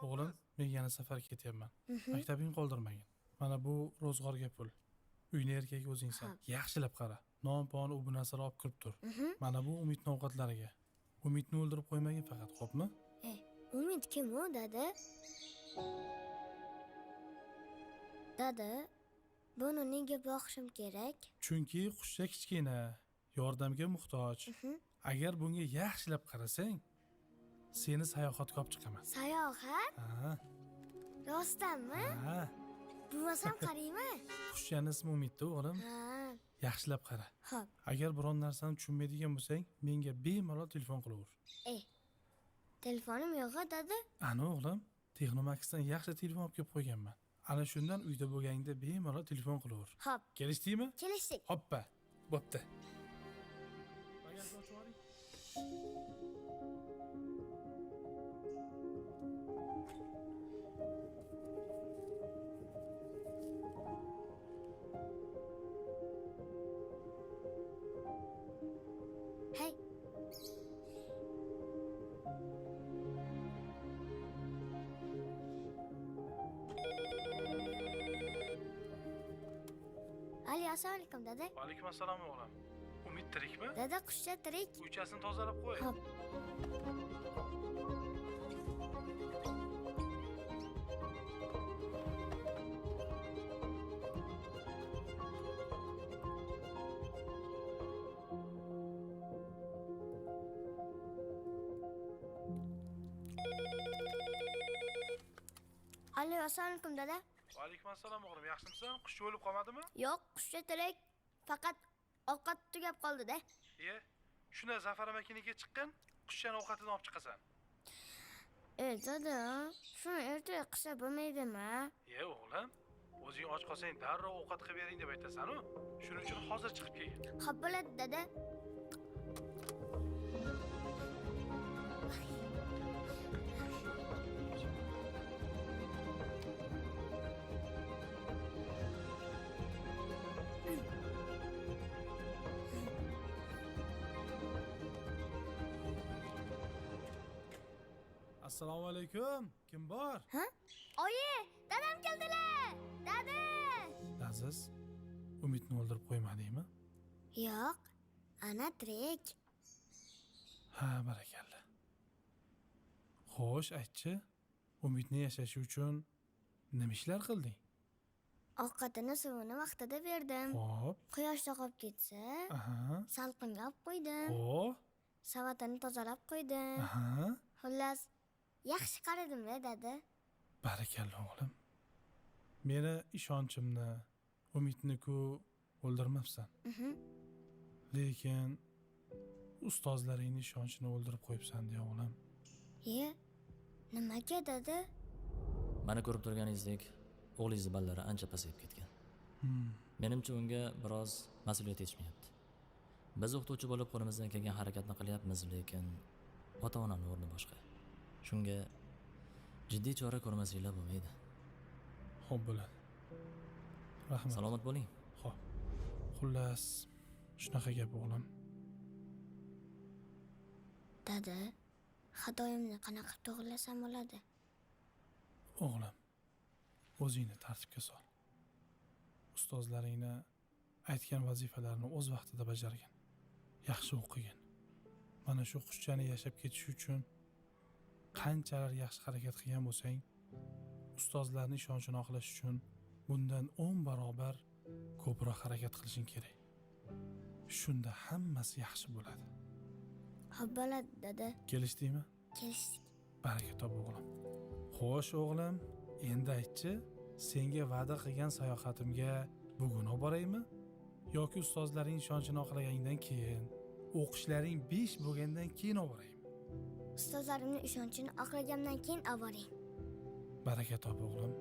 O'g'lim, men yana safarga ketyapman. Maktabingni qoldirmagin. Mana bu ro'zg'orga pul. Uyni erkagi o'zingsan. Yaxshilab qara. Non-pon u bu narsalar olib kirib tur. Mana bu Umidni ovqatlariga. Umidni o'ldirib qo'ymagin faqat, xo'pmi? Umid kim u, dada? Dada, buni nega boqishim kerak? Chunki qushcha kichkina, yordamga muhtoj. Agar bunga yaxshilab qarasang, seni sayohatga olib chiqaman. Sayohat? Ha. Rostdanmi? Ha. Bo'lmasam qarayman. Qushchani ismi Umidda, o'g'lim. Ha. Yaxshilab qara. Xo'p. Agar biron narsani tushunmaydigan bo'lsang, menga bemalol telefon qilaver. Telefonim yo'q, dada. Ana o'g'lim, Texnomaxdan yaxshi telefon olib kelib qo'yganman. Ana shundan uyda bo'lganingda bemalol telefon qilaver. Xo'p. Kelishdikmi? Kelishdik. Hoppa. Bo'pti. Bagajni ochib yuboring. Hey. Ali, assalomu alaykum, dada. Va alaykum assalom, o'g'lim. Umid tirikmi? Dada, qushcha tirik. Uychasini tozalab qo'y. Xo'p. Alo, assalomu alaykum, dada. Va alaykum assalom, o'g'lim. Yaxshimisan? Qushcha o'lib qolmadimi? Yo'q, qushcha tirik. Faqat ovqat tugab qoldi-da. Iye, shunda Zafar akanikiga chiqqin, qushchani ovqatini olib chiqasan. Dada, shuni ertaga qilsa bo'lmaydimi? Iye, o'g'lim, o'zing och qolsang darrov ovqat qilib bering deb aytasan-u. Shuning uchun hozir chiqib kelgin. Xo'p bo'ladi, dada. Assalomu alaykum. Kim bor? Ha? Oyi, dadam keldilar. Dada! Aziz, Umidni o'ldirib qo'ymadingmi? Yo'q, ana tirik. Ha, barakalla. Xo'sh, aytchi, Umidni yashashi uchun nima ishlar qilding? Ovqatini suvini vaqtida berdim. Xo'p. Quyoshda qolib ketsa, salqinga olib qo'ydim. Xo'p. Savatini tozalab qo'ydim. Xullas, yaxshi qaradim-da, dada. Barakalla, o'g'lim. Meni ishonchimni, Umidni-ku o'ldirmabsan. Lekin ustozlaringni ishonchini o'ldirib qo'yibsan, deya o'g'lim. Iye, nimaga, dada? Mana ko'rib turganingizdek, o'g'lingiz ballari ancha pasayib ketgan. Menimcha unga biroz mas'uliyat yetishmayapti. Biz o'qituvchi bo'lib qo'limizdan kelgan harakatni qilyapmiz, lekin ota-onaning o'rni boshqa. Shunga jiddiy chora ko'rmasanglar bo'lmaydi. Xo'p bo'ladi. Rahmat. Salomat bo'ling. Xo'p. Xullas, shunaqa gap, o'g'lim. Dada, xatoyimni qanaqa to'g'rilasam bo'ladi? O'g'lim, o'zingni tartibga sol. Ustozlaringni aytgan vazifalarini o'z vaqtida bajargin. Yaxshi o'qigin. Mana shu qushchani yashab ketish uchun qanchalar yaxshi harakat qilgan bo'lsang, ustozlarning ishonchini oqlash uchun bundan 10 barobar ko'proq harakat qilishing kerak. Shunda hammasi yaxshi bo'ladi. Xo'p bo'ladi, dada. Kelishdikmi? Kelishdik. Baraka top, o'g'lim. Xo'sh, o'g'lim, endi aytchi, senga va'da qilgan sayohatimga bugun olib boraymi yoki ustozlaring ishonchini oqlaganingdan keyin, o'qishlaring 5 bo'lgandan keyin olib boraymi? Ustozlarimning ishonchini oqlagandan keyin olib boring. Baraka top, o'g'lim.